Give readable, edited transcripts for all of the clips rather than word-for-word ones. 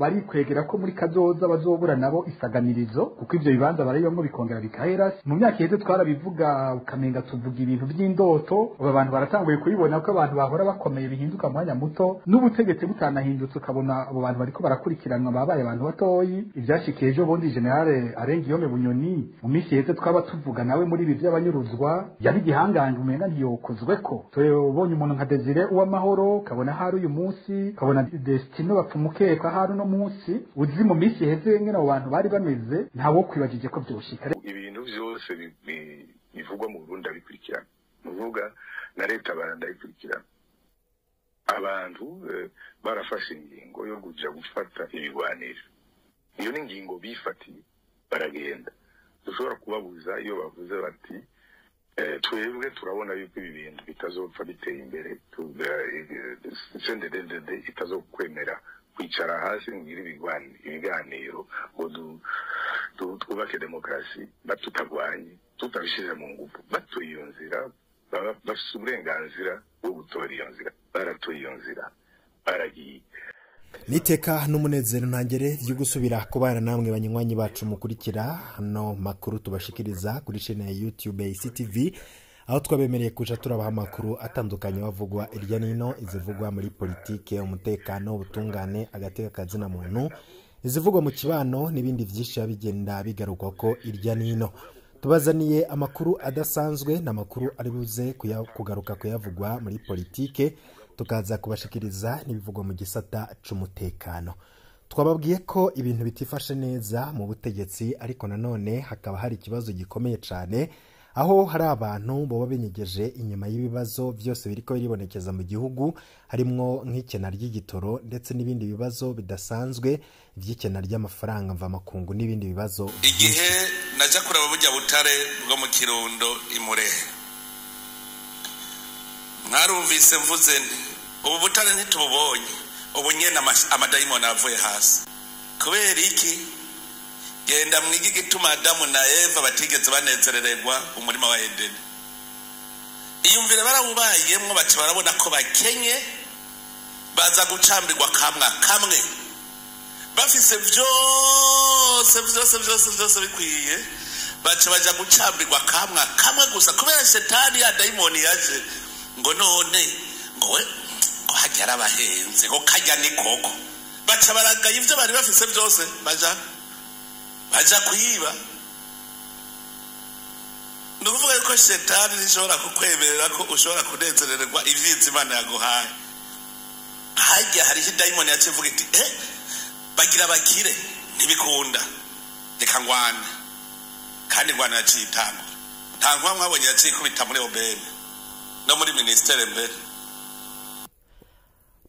barikwegera ko muri kazoza bazobura nabo isaganirizo, kuko ivyo bibanza barayibamwo bikongera bikahera. Mu myaka iheze twarabivuga ukamenga tuvuga ibintu by'indoto, ubu abantu baratanguye kubibona ko abantu bahora bakomeye bihinduka mu mwanya muto, n'ubutegetsi butanahindutse ukabona abo bantu bariko barakurikiranwa babaye abantu batoyi. Ivyashikiye ejo bundi General Arengiyome Bunyoni, mu minsi iheze twaba tuvuga nawe muri ibi vy'abanyuruzwa yari igihangange umenga ntiyokozweko. Tubonye umuntu nka Desire Uwamahoro, ukabona hari uyu munsi, ukabona Destino Bapfumukeka hari uno munsi. Uzi mu minsi iheze ngene abo bantu bari bameze, ntawo kwibagije ko vyoshika. Ibintu vyose bivugwa mu Burundi abikurikirana, nuvuga na leta barandayikurikirana. Abantu barafashe ingingo yo kuja gufata ibigwaniro, iyo ni ingingo bifatiye baragenda. Dushobora kubabuza iyo bavuze bati twebwe turabona yuko ibi bintu bitazopfa biteye imbere, CNDD-FDD itazokwemera kwicara hasi ngo ibiganiro ngo twubake demokarasi batutagwanye, tutabishize mu ngufu. Batoye iyo nzira, bafise uburenganzira bwo gutora iyo nzira, baratoye iyo nzira, baragiye. Niteka n'umunezero ntangere ryo gusubira kubana namwe banywanyi bacu mukurikira hano makuru tubashikiriza kuri chaîne ya YouTube ICTV, aho twabemereye kuja turabaha amakuru atandukanye bavugwa irya nino, izivugwa muri politike, umutekano, ubutungane, agateka kazina muntu, izivugwa mu kibano n'ibindi vyinshi bigenda bigarukwa ko irya nino. Tubazaniye amakuru adasanzwe n'amakuru ari buze kugaruka kuyavugwa muri politike, tukaza kubashikiriza n'ibivugwa mu gisata c'umutekano. Twababwiye ko ibintu bitifashe neza mu butegetsi, ariko nanone hakaba hari ikibazo gikomeye cane, aho hari abantu boba binyegeje inyuma y'ibibazo byose biriko biribonekeza mu gihugu, harimwo nk'ikena ry'igitoro ndetse n'ibindi bibazo bidasanzwe vy'ikena ry'amafaranga mvamakungu n'ibindi bibazo. Igihe naja kuraba burya butare bwo mu Kirundo imurehe, mwarumvise mvuze nti ubu butare ntitububonye, ubu nyene amadayimoni avuye hasi. Kubera iki? Genda mwige igituma Adamu na Eva batigeze banezerererwa umurima wa Edeni. Iyumvire barawubayemwo baca barabona ko bakenye, baza gucambirwa kamwa kamwe, bafise vyose vyose vyose vyose bikwiye, baca baja gucambirwa kamwa kamwe gusa, kubera shetani ya dayimoni yaje ngo none ngo we ngo hajya arabahenze ngo kajya ni koko, baca baragaye ivyo bari bafise vyose, baja kwiba. Ni ukuvuga yuko shetani ntishobora kukwemerera ko ushobora kunezererwa ivyiza Imana yaguhaye. Hajya hariho idayimoni yaciye ivuga iti bagira bakire ntibikunda, reka ngwane. Kandi ngwane yaciye itangura. Nta nkuba mwabonye yaciye ikubita muri OBM no muri ministere mbere.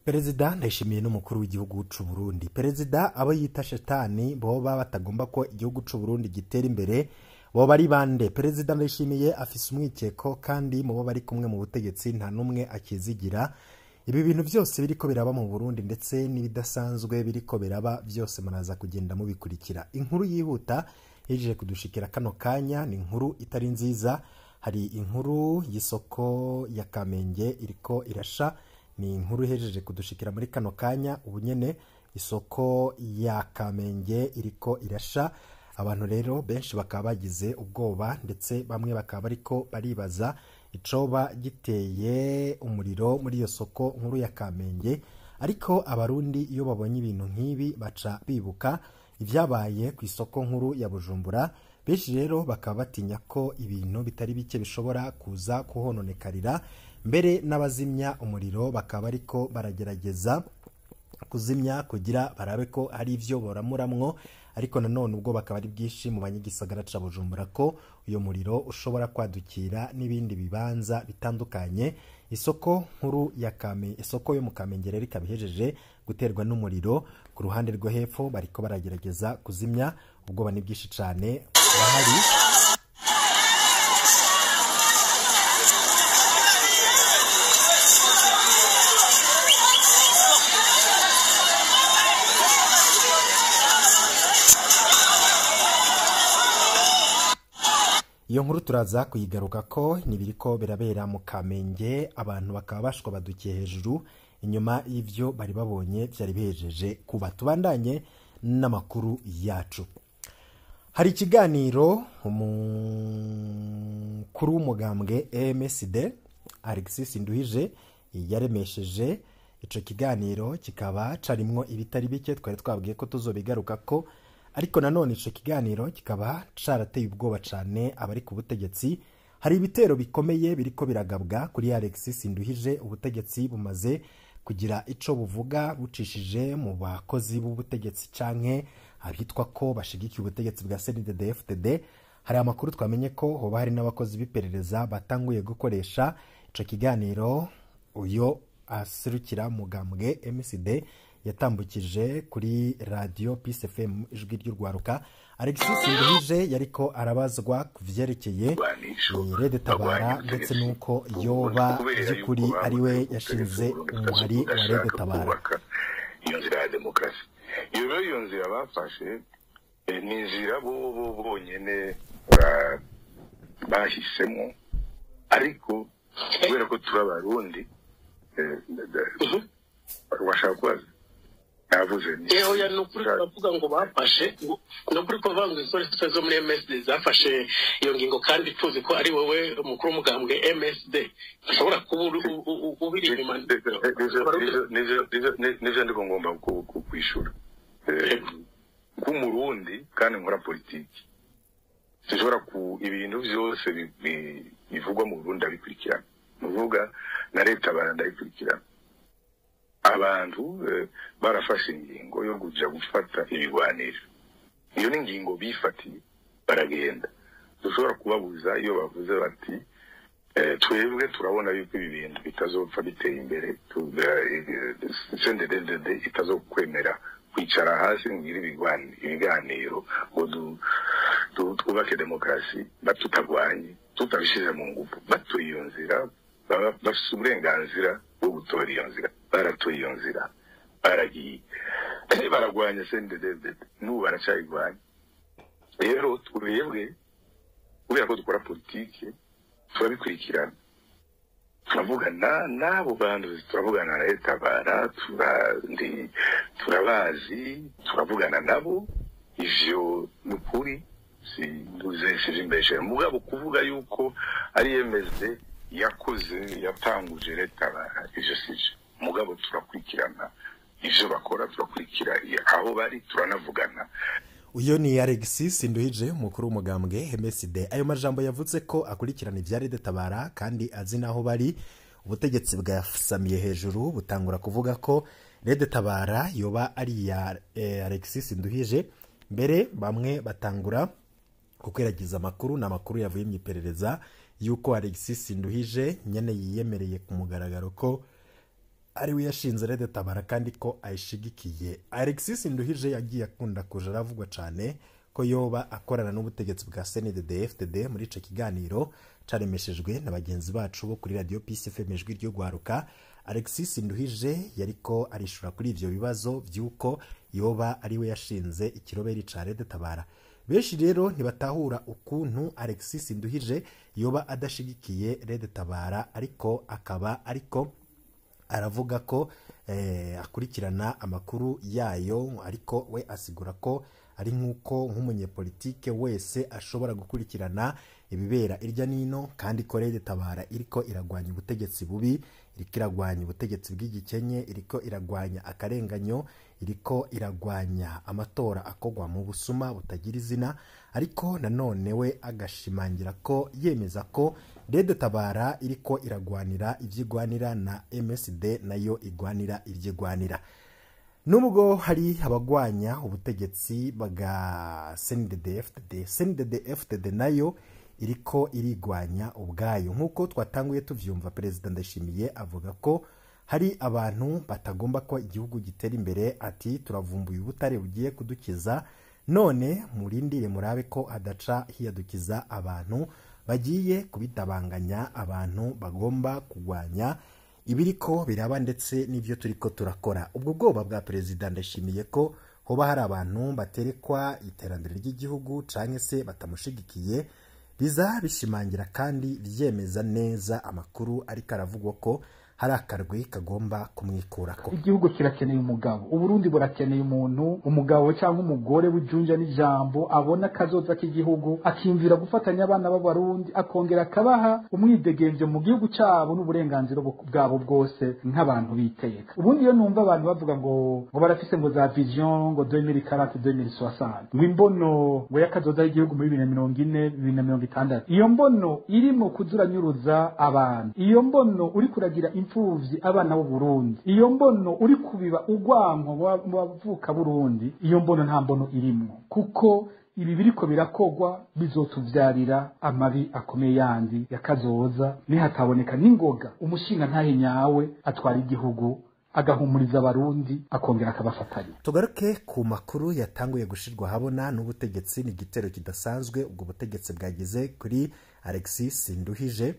Perezida Ndayishimiye n'umukuru w'igihugu c'u Burundi. Perezida abo yita shetani boba batagomba ko igihugu c'u Burundi gitera imbere boba ari bande? Perezida Ndayishimiye afise umwikeko kandi mu bo bari kumwe mu butegetsi nta numwe akizigira. Ibi bintu byose biriko biraba mu Burundi ndetse n'ibidasanzwe biriko biraba byose muraza kugenda mubikurikira. Inkuru yihuta ije kudushikira kano kanya ni inkuru itari nziza. Hari inkuru y'isoko ya Kamenge iriko irasha, ni inkuru ihejeje kudushikira muri kano kanya. Ubu nyene isoko ya Kamenge iriko irasha, abantu rero benshi bakaba bagize ubwoba ndetse bamwe bakaba bariko baribaza icoba giteye umuriro muri iyo soko nkuru ya Kamenge. Ariko abarundi iyo babonye ibintu nk'ibi baca bibuka ivyabaye ku isoko nkuru ya Bujumbura. Benshi rero bakaba batinya ko ibintu bitari bike bishobora kuza kuhononekarira, mbere n'abazimya umuriro bakaba ariko baragerageza kuzimya kugira barabe ko hari ivyo boramuramwo, ariko nanone ubwo bakaba ari bwinshi mu banyagisagara ca Bujumbura ko uyo muriro ushobora kwadukira n'ibindi bibanza bitandukanye. Isoko nkuru ya Kame, isoko yo mu Kamenge rero ikaba ihejeje guterwa n'umuriro. Ku ruhande rwo hepfo bariko baragerageza kuzimya, ubwoba ni bwinshi cane bahari. Iyo nkuru turaza kuyigaruka ko nibiriko birabera mu Kamenge, abantu bakaba bashwa badukiye hejuru. inyuma y'ivyo bari babonye vyari bihejeje kuba. Tubandanye n'amakuru yacu. Hari ikiganiro umukuru w'umugambwe MSD Alexis Nduhije yaremesheje. Ico kiganiro kikaba carimwo ibitari bike twari twabwiye ko tuzobigaruka ko, ariko nanone ico kiganiro kikaba carateye ubwoba cane abari ku butegetsi. Hari ibitero bikomeye biriko biragabwa kuri Alexis Nduhije. Ubutegetsi bumaze kugira ico buvuga bucishije mu bakozi b'ubutegetsi canke abitwa ko bashigikiye ubutegetsi bwa CNDD-FDD. Hari amakuru twamenye ko hoba hari n'abakozi b'iperereza batanguye gukoresha ico kiganiro uyo aserukira mugambwe MCD yatambukije kuri radio Peace FM ijwi ry'urwaruka. Alexis Nduhije yariko arabazwa kuvyerekeye Red Tabara ndetse nuko yoba by'ukuri ari we yashinze umuhari wa Red Tabara. Iyo nzira ya demokarasi, iyo nzira bafashe ni inzira bo bonyene bahisemo, ariko kubera ko turi Abarundi washaka kubaza navuze ni oya nukuri bavuga ngo bafashe nukuri ko bavuga ngo izo zo muri MSD zafashe iyo ngingo, kandi tuzi ko ari wowe umukuru w'umugambwe MSD ashobora kuba ubiri inyuma. Nivyo ndiko ngomba kwishura nk'umurundi kandi nkora politiki, sinshobora ku ibintu vyose bivugwa mu Burundi abikurikirana, nuvuga na leta barandayikurikirana. Abantu barafashe ingingo yo kuja gufata ibigwanisho, iyo ni ingingo bifatiye baragenda. Dushobora kubabuza iyo bavuze bati twebwe turabona yuko ibi bintu bitazopfa biteye imbere, CNDD-FDD itazokwemera kwicara hasi ngo igire ibiganiro ngo twubake demokarasi batutagwanye tutabishize mu ngufu. Batoye iyo nzira, bafise uburenganzira bwo gutora iyo nzira, baratoye iyo nzira, baragiye baragwanya CNDD-FDD n'ubu baracayigwanya. Rero twebwe kubera ko dukora politike turabikurikirana, turavugana n'abo bantu, turavugana na Leta Tabara, turabazi, turavugana nabo. Ivyo ni ukuri, sinduze mugabo kuvuga yuko ari MSD yakoze yatanguje Leta Tabara, ivyo sivyo. Mugabo turakurikirana ivyo bakora, turakurikira aho bari, turanavugana. Uyo ni Alexis Nduhije umukuru w'umugambwe MSD. Ayo majambo yavuze ko akurikirana ivya Red Tabara kandi azi naho bari. Ubutegetsi bwasamiye hejuru butangura kuvuga ko Red Tabara yoba ari ya Alexis Nduhije. Mbere bamwe batangura kukwiragiza amakuru na makuru yavuye mu iperereza yuko Alexis Nduhije nyene yiyemereye ku mugaragaro ko ari we yashinze Red Tabara kandi ko ayishigikiye. Alexis Nduhije yagiye akunda kuja aravugwa cane ko yoba akorana n'ubutegetsi bwa CNDD-FDD. Muri ico kiganiro caremeshejwe na bagenzi bacu bo kuri radio Peace FM ijwi ry'urwaruka, Alexis Nduhije yariko arishura kuri ivyo bibazo vy'uko yoba ari we yashinze ikiroberi ca Red Tabara. Benshi rero ntibatahura ukuntu Alexis Nduhije yoba adashigikiye Red Tabara, ariko akaba ariko aravuga ko akurikirana amakuru yayo, ariko we asigura ko ari nkuko nk'umunyepolitike wese ashobora gukurikirana ibibera irya nino, kandi ko Red Tabara iriko iragwanya ubutegetsi bubi, iriko iragwanya ubutegetsi bw'igikenye, iriko iragwanya akarenganyo, iriko iragwanya amatora akogwa mu busuma butagira izina. Ariko nanone we agashimangira ko yemeza ko Red Tabara iriko iragwanira ivyigwanira na MSD nayo igwanira ivyigwanira. Nubwo hari abagwanya ubutegetsi bwa CNDD-FDD, CNDD-FDD nayo iriko irigwanya ubwayo. Nkuko twatanguye tuvyumva, Perezida Ndayishimiye avuga ko hari abantu batagomba ko igihugu gitera imbere, ati turavumbuye ubutare bugiye kudukiza, none murindire murabe ko adaca hiyadukiza abantu bagiye kubitabanganya, abantu bagomba kugwanya ibiriko biraba ndetse n'ivyo turiko turakora. Ubwo bwoba bwa Perezida Ndayishimiye ko hoba hari abantu baterekwa iterambere ry'igihugu canke se batamushigikiye, biza bishimangira kandi vyemeza neza amakuru ariko aravugwa ko hari akarwi kagomba kumwikurako. Igihugu kirakeneye umugabo, Uburundi burakeneye umuntu, umugabo cyangwa umugore w'ijunja n'ijambo, abona kazoza k'igihugu, akimvira gufatanya abana b'Abarundi, akongera akabaha umwidegemvyo mu gihugu cyabo n'uburenganzira bwabo bwose nk'abantu biteka. Ubundi iyo numva abantu bavuga ngo barafise ngo za vision ngo 2040 2060, ngo imbono ngo y'akazoza y'igihugu muri 2040 2060, iyo mbono irimo kuzuranyuruza abantu, iyo mbono uri kuragira imfuvyi abana b'u Burundi, iyo mbono uri kubiba ugwanko mu bavuka Burundi, iyo mbono nta mbono irimwo, kuko ibi biriko birakogwa bizotuvyarira amabi akomeye yandi yakazoza nihataboneka n'ingoga umushinga ntahe nyawe atwara igihugu agahumuriza Abarundi akongera akabafatanya. Tugaruke ku makuru yatanguye gushirwa habona n'ubutegetsi. Ni igitero kidasanzwe ubwo butegetsi bwagize kuri Alexis Sinduhije,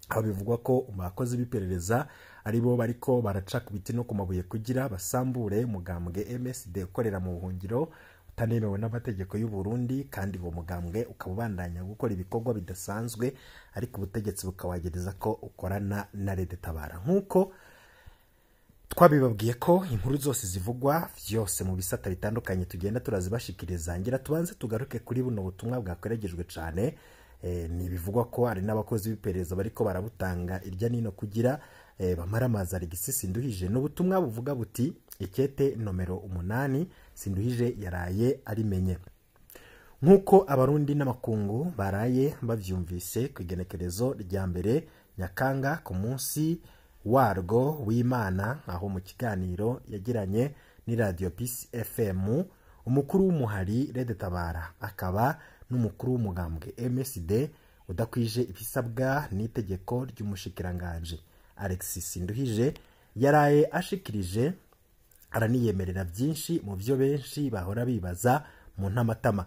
aho bivugwa ko abakozi b'iperereza aribo bariko baraca ku biti no ku mabuye kugira basambure umugambwe MSD ukorera mu buhungiro utanemewe n'amategeko y'u Burundi, kandi uwo mugambwe ukaba ubandanya gukora ibikorwa bidasanzwe, ariko ubutegetsi bukawagereza ko ukorana na Red Tabara. Nk'uko twabibabwiye ko inkuru zose zivugwa vyose mu bisata bitandukanye tugenda turazibashikiriza, ngira tubanze tugaruke kuri buno butumwa bwakweregejwe cane. Ni bivugwa ko hari n'abakozi b'iperereza bariko barabutanga irya nino kugira bamaramaza Alexis Sinduhije. N'ubutumwa buvuga buti: ikete nomero 8 Sinduhije yaraye arimenye. Nk'uko Abarundi n'amakungu baraye bavyumvise ku igenekerezo rya mbere Nyakanga ku munsi warwo w'Imana, aho mu kiganiro yagiranye ni Radio Peace FM, umukuru w'umuhari Red Tabara akaba n'umukuru w'umugambwe MSD udakwije ibisabwa n'itegeko ry'umushikiranganje Alexis Sinduhije yaraye ashikirije araniyemerera byinshi mu byo benshi bahora bibaza mu ntamatama.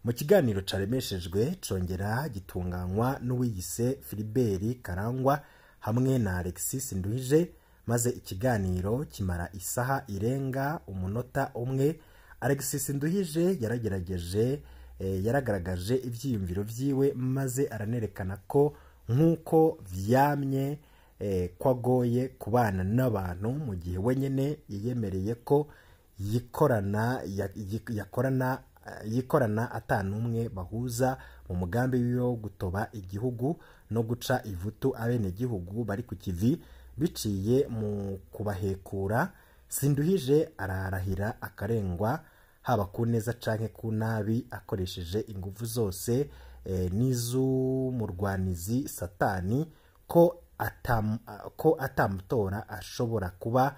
Mu kiganiro caremeshejwe congera gitunganywa n'uwiyise Philibert Karangwa hamwe na Alexis Sinduhije, maze ikiganiro kimara isaha irenga umunota umwe. Alexis Sinduhije yaragerageje yaragaragaje ivyiyumviro vyiwe, maze aranerekana ko nkuko vyamye kwagoye kubana n'abantu mu gihe wenyene yiyemereye ko yikorana atanumwe bahuza mu mugambi wiwe wo gutoba igihugu no guca ivutu abene gihugu bari ku kivi biciye mu kubahekura. Sinduhije ararahira akarengwa haba ku neza canke ku nabi, akoresheje ingufu zose n'iz'umurwanizi Satani ko atamutora ashobora kuba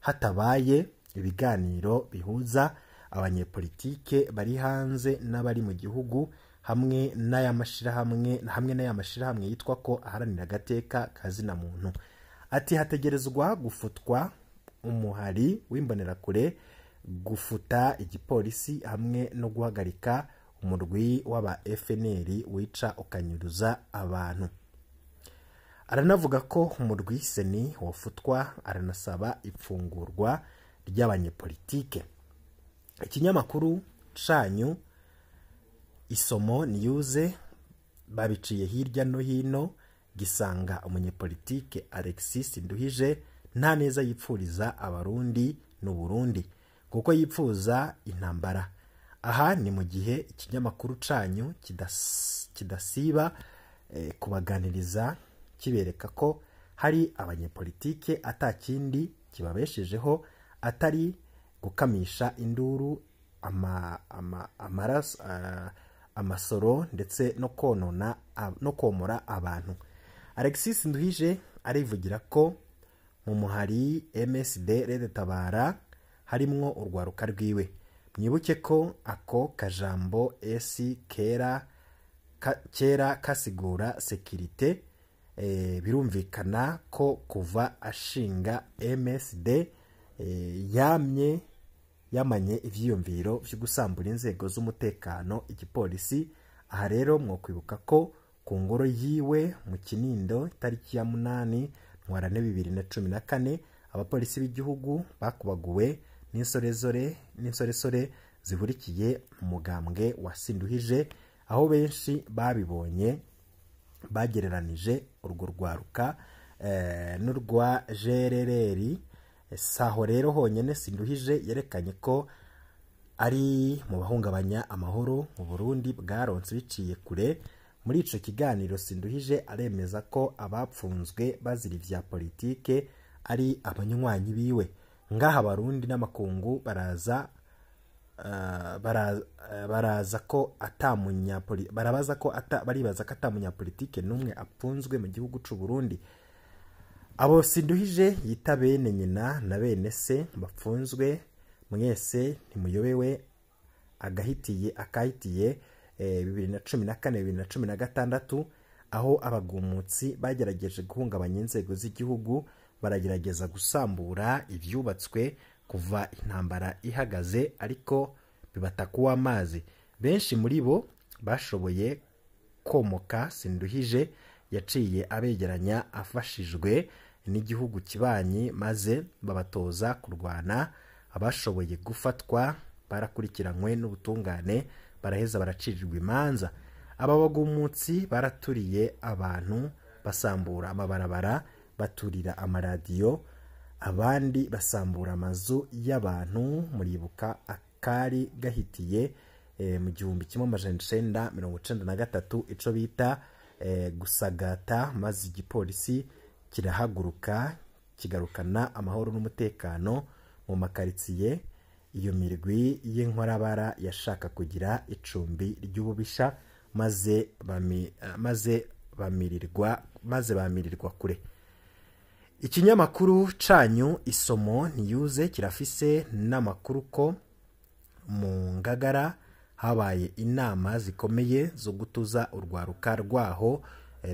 hatabaye ibiganiro bihuza abanyepolitike bari hanze n'abari mu gihugu hamwe n'aya mashirahamwe yitwa ko aharanira agateka kazina muntu. Ati hategerezwa gufutwa umuhari w'imbonerakure, gufuta igipolisi hamwe no guhagarika umurwi w'aba FNL wica ukanyuruza abantu. Aranavuga ko umurwi Seni wafutwa, aranasaba ifungurwa ry'abanyepolitike. Ikinyamakuru canyu Isomo News babiciye hirya no hino gisanga umunyepolitike Alexis Sinduhije nta neza yipfuriza Abarundi n'u Burundi kuko yipfuza intambara. Aha ni mu gihe ikinyamakuru canyu kidasiba kubaganiriza kibereka ko hari abanyepolitike atakindi kibabeshejeho atari gukamisha induru amaraso amasoro ndetse no konona no komora abantu. Alexis Sinduhije arivugira ko mu muhari MSD Red Tabara harimwo urwaruka rwiwe. Mwibuke ko ako kajambo S kera kera kasigura sekirite. Birumvikana ko kuva ashinga MSD yamye yamanye ivyiyumviro vyo gusambura inzego z'umutekano igipolisi. Aha rero mwo kwibuka ko ku ngoro yiwe mu Kinindo tariki ya 8 Ntwarante 2014 abapolisi b'igihugu bakubaguwe n'insoresore zihurikiye umugambwe wa Sinduhije, aho benshi babibonye bagereranije urwo rwaruka n'urwa GRR. Saho rero honyene Sinduhije yerekanye ko ari mu bahungabanya amahoro mu Burundi bwaronse biciye kure. Muri ico kiganiro Sinduhije aremeza ko abapfunzwe bazira ivya politike ari abanywanyi biwe. Ngaha Abarundi n'amakungu baraza baraza ko barabaza ko baribaza ko atamunyapolitike n'umwe apfunzwe mu gihugu c'u Burundi. Abo Sinduhije yita bene nyina na bene se bapfunzwe mwese ntimuyobewe agahitiye akahitiye 2014 2016, aho abagumutsi bagerageje guhungabanya inzego z'igihugu, baragerageza gusambura ivyubatswe kuva intambara ihagaze, ariko bibatakuwa amazi. Benshi muri bo bashoboye komoka. Sinduhije yaciye abegeranya afashijwe n'igihugu kibanyi, maze babatoza kurwana. Abashoboye gufatwa barakurikiranywe n'ubutungane, baraheza baracirirwa imanza. Aba bagumutsi baraturiye abantu, basambura amabarabara, baturira amaradiyo, abandi basambura amazu y'abantu. Muribuka akari gahitiye mu 1993, ico bita gusagata, maze igipolisi kirahaguruka kigarukana amahoro n'umutekano mu makaritsiye. Iyo mirwi y'inkorabara yashaka kugira icumbi ry'ububisha, maze bamirirwa kure. Ikinyamakuru canyu Isomo Ntiyuze kirafise n'amakuru ko mu Ngagara habaye inama zikomeye zo gutuza urwaruka rwaho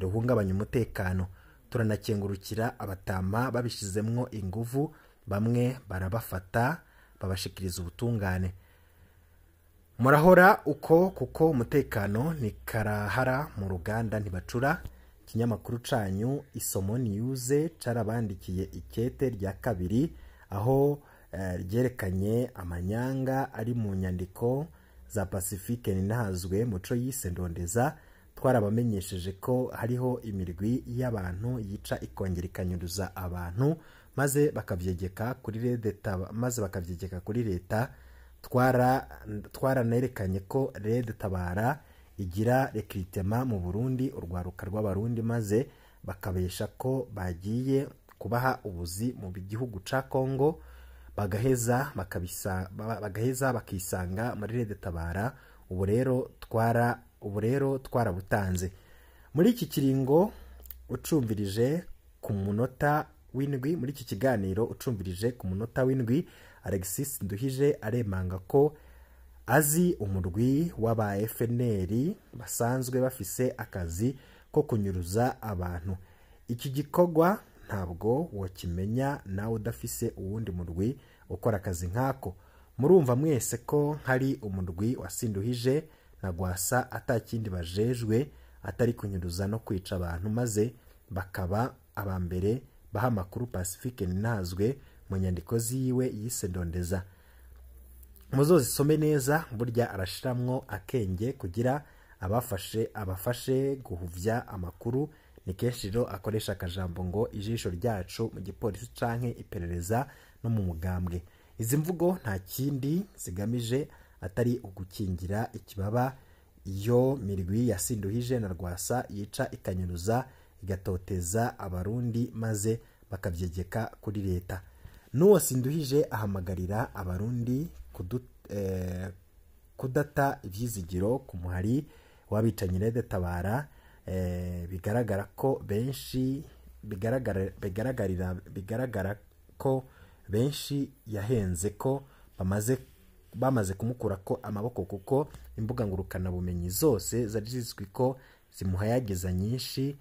ruhungabanya umutekano. Turanakengurukira abatama babishizemwo inguvu, bamwe barabafata babashikiriza ubutungane. Murahora uko kuko umutekano ni karahara mu ruganda ntibacura. Ikinyamakuru canyu Isomo Niyuze carabandikiye ikete rya kabiri, aho ryerekanye amanyanga ari mu nyandiko za Pacifique Ninahazwe muco yise Ndondeza. Twarabamenyesheje ko hariho imirwi y'abantu yica ikongera ikanyuruza abantu, maze bakavyegeka kuri leta, Twaranerekanye ko Red Tabara igira recrutement mu Burundi, urwaruka rw'Abarundi, maze bakabesha ko bagiye kubaha ubuzi mu gihugu ca Kongo, bagaheza bakisanga muri Red Tabara. Ubu rero twarabutanze. Muri iki kiringo ucumvirije ku munota w'indwi, muri iki kiganiro ucumvirije ku munota w'indwi, Alexis Nduhije aremanga ko azi umurwi w'aba FNL basanzwe bafise akazi ko kunyuruza abantu. Iki gikorwa ntabwo wokimenya nawe udafise uwundi murwi ukora akazi nkako. Murumva mwese ko hari umurwi wasinduhije na Gwasa atakindi bajejwe atari kunyuruza no kwica abantu, maze bakaba abambere baha amakuru Pacifique Ninahazwe mu nyandiko ziwe yise Ndondeza. Muzozisome neza, burya arashiramwo akenge kugira abafashe guhuvya amakuru. Ni kenshi rero akoresha akajambo ngo ijisho ryacu mu gipolisi canke iperereza no mu mugambwe. Izi mvugo nta kindi zigamije atari ugukingira ikibaba iyo mirwi yasinduhije na Rwasa yica ikanyuruza igatoteza Abarundi, maze bakavyegeka kuri leta. N'uwo Sinduhije ahamagarira Abarundi kudata ivyizigiro ku muhari w'abicanyi Red Tabara. Bigaragara ko benshi bigaragara ko benshi yahenze ko bamaze kumukura ko amaboko, kuko imbuga ngurukana bumenyi zose zari zizwi ko zimuhayagiza nyinshi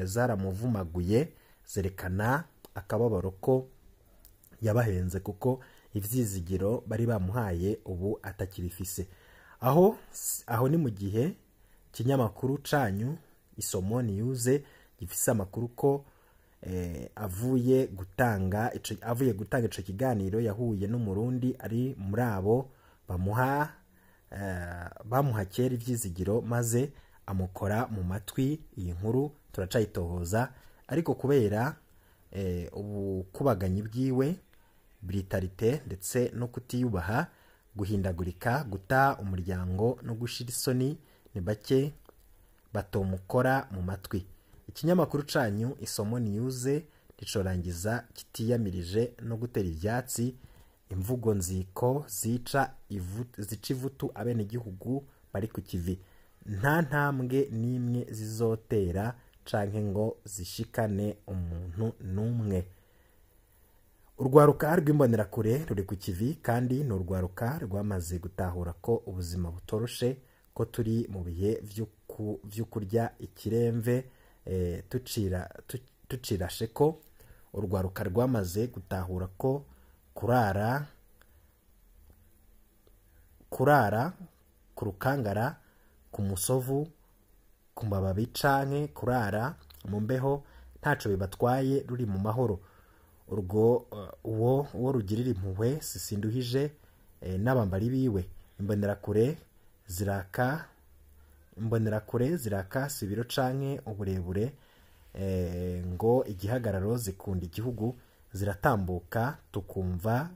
zaramuvumaguye, zerekana akababaro ko yabahenze, kuko ivyizigiro bari bamuhaye ubu atakibifise. Aho ni mu gihe kinyamakuru canyu Isomo Niyuze gifise amakuru ko avuye gutanga ico kiganiro yahuye n'Umurundi ari muri abo bamuha kera ivyizigiro, maze amukora mu matwi. Iyi nkuru turacayitohoza, Ariko kubera ubukubaganyi bwiwe, britarite ndetse no kutiyubaha, guhindagurika, guta umuryango no gushira isoni, ni bake batomukora mu matwi. Ikinyamakuru canyu Isomo News ricorangiza kitiyamirije no gutera ivyatsi imvugo nziko zica ivutu abenegihugu bari ku kivi. Nta ntambwe nimwe zizotera canke ngo zishikane umuntu numwe. Urwaruka rw'imbonerakure ruri ku kivi kandi ni urwaruka rwamaze gutahura ko ubuzima butoroshe, ko turi mu bihe vyo kurya ikiremve, tucirashe ko urwaruka rwamaze gutahura ko kurara ku rukangara, ku musovu, ku mababi canke kurara mu mbeho ntaco bibatwaye, ruri mu mahoro. Urwo uwo rugirira impuhwe sisinduhije n'abambari biwe. Imbonerakure ziraka sibiro canke uburebure, ngo igihagararo zikunda igihugu, ziratambuka tukumva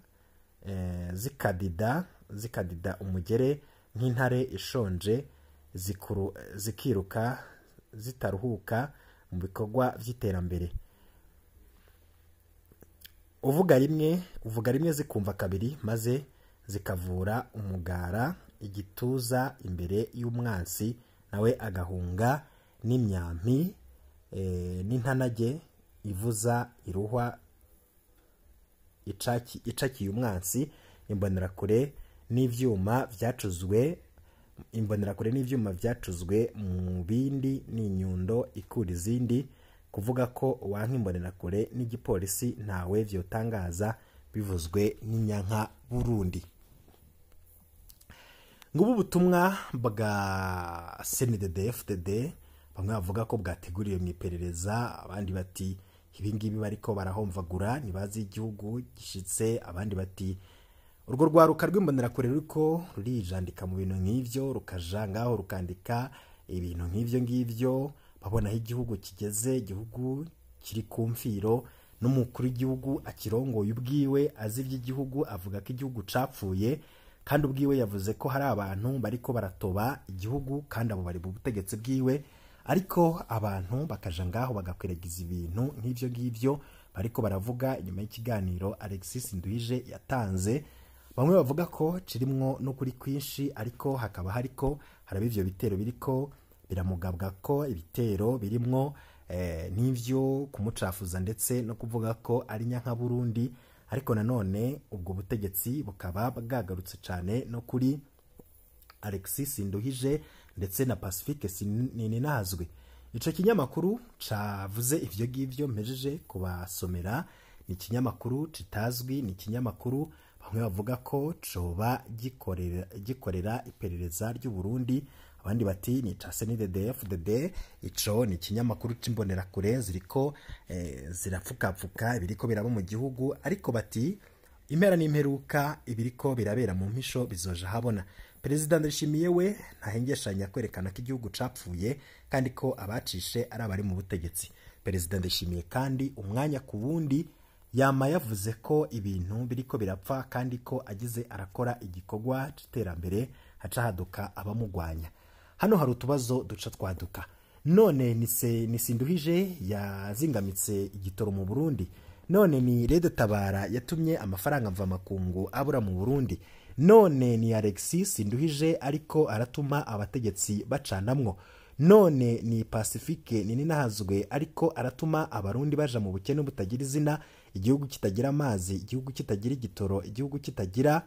zikadida umugere nk'intare ishonje, zikiruka zitaruhuka mu bikorwa vy'iterambere. Uvuga rimwe zikumva kabiri, maze zikavura umugara igituza imbere y'umwansi, nawe agahunga n'imyampi n'intanage ivuza iruhwa icakiye umwansi. Imbonerakure n'ivyuma vyacuzwe mu bindi n'inyundo ikura izindi. Kuvuga ko wanka imbonerakure n'igipolisi ntawe vyotangaza, bivuzwe n'inyanka Burundi. Ngubu ubutumwa bwa CNDD-FDD, bamwe bavuga ko bwateguriwe mu iperereza, abandi bati ibingibi bariko barahomvagura nibazi igihugu gishitse, abandi bati urwo rwaruka rw'imbonerakure ruriko rurijandika mu bintu nk'ivyo, rukaja ngaho rukandika ibintu nk'ivyo ngivyo, babona aho igihugu kigeze, igihugu kiri ku mfiro, n'umukuru w'igihugu akirongoye ubwiwe azi ivy'igihugu, avuga ko igihugu capfuye, kandi ubwiwe yavuze ko hari abantu bariko baratoba igihugu kandi abo bari mu butegetsi bwiwe. Ariko abantu bakaja ngaho bagakwiragiza ibintu nk'ivyo ngivyo bariko baravuga. Inyuma y'ikiganiro Alexis Nduhije yatanze, bamwe bavuga ko kirimwo no kuri kwinshi, ariko hakaba hariko haraba ivyo bitero biriko biramugabwa ko ibitero birimwo n'ivyo kumucafuza ndetse no kuvuga ko ari nyanka Burundi. Ariko nanone ubwo butegetsi bukaba bwagarutse cyane no kuri Alexis Nduhije ndetse na Pacifique Sininazwe. Ico kinyamakuru cavuze ivyo ngivyo mpejeje kubasomera ni ikinyamakuru kitazwi, ni ikinyamakuru bamwe bavuga ko coba gikorera iperereza ry'u Burundi, abandi bati ni ca CNDD-FDD. Ico ni ikinyamakuru c'imbonerakure ziriko zirapfukapfuka ibiriko biraba mu gihugu, ariko bati impera n'imperuka ibiriko birabera mu mpisho bizoja habona. Perezida Ndayishimiye we ntahengeshanya kwerekana ko igihugu capfuye kandi ko abacishe ari abari mu butegetsi. Perezida Ndayishimiye kandi umwanya ku wundi yama yavuze ko ibintu biriko birapfa kandi ko agize arakora igikorwa c'iterambere haca haduka abamugwanya. Hano hari utubazo duca twaduka. None ni Sinduhije yazingamitse igitoro mu Burundi, none ni Rede Tabara yatumye amafaranga mva makungu abura mu Burundi, none ni Alexis Sinduhije ariko aratuma abategetsi bacanamwo, none ni Pacifique Nininahazwe ariko aratuma abarundi baja mu bukene butagira izina, igihugu kitagira amazi, igihugu kitagira igitoro, igihugu kitagira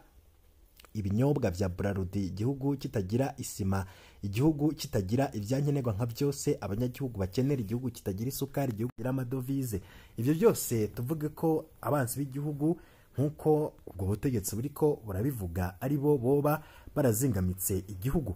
ibinyobwa vya Brarudi, igihugu kitagira isima, igihugu kitagira ivyankenerwa nka byose abanyagihugu bakenera, igihugu kitagira isukari, igihugu kitagira amadovize. Ivyo byose tuvuge ko abanzi b'igihugu nkuko ubwo butegetsi buriko burabivuga ari bo boba barazingamitse igihugu.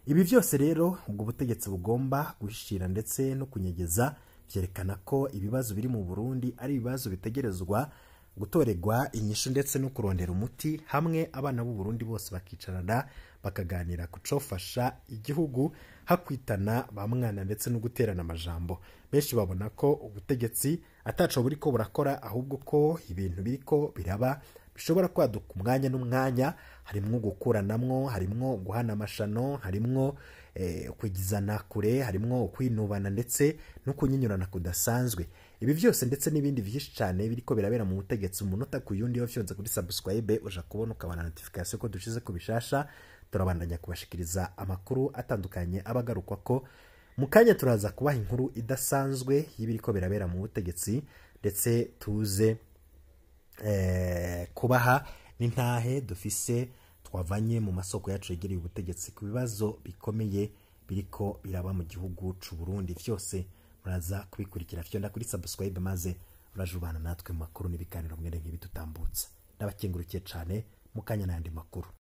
Ibi byose rero ubwo butegetsi bugomba guhishira ndetse no kunyegeza, byerekana ko ibibazo biri mu Burundi ari ibibazo bitegerezwa gutorerwa inyishu ndetse no kurondera umuti hamwe abana b'u Burundi bose bakicarana bakaganira kucofasha igihugu hakwitana ba mwana ndetse no guterana amajambo. Benshi babona ko ubutegetsi ataco buriko burakora, ahubwo ko ibintu biriko biraba bishobora kwaduka umwanya n'umwanya, harimwo gukuranamwo, harimwo guhana amashano, harimwo kwigizana kure, harimwo kwinubana ndetse no kunyinyurana kudasanzwe. Ibi byose ndetse n'ibindi byinshi cyane biriko birabera mu butegetsi umunota ku yundi. Wafyonze kuri subscribe uja kubona ukabona notification ko dushize ku bishasha. Turabandanya kubashikiriza amakuru atandukanye abagarukwa ko mu kanya turaza kubaha inkuru idasanzwe y'ibiriko birabera mu butegetsi, ndetse tuze kubaha n'intahe dufise twavanye mu masoko yacu yegereye ubutegetsi ku bibazo bikomeye biriko biraba mu gihugu c'u Burundi. Vyose muraza kubikurikira, fyonda kuri subscribe maze urajubana natwe mu makuru n'ibiganiro mwene nk'ibi tutambutsa. Ndabakengurukiye cane, mu kanya n'ayandi makuru.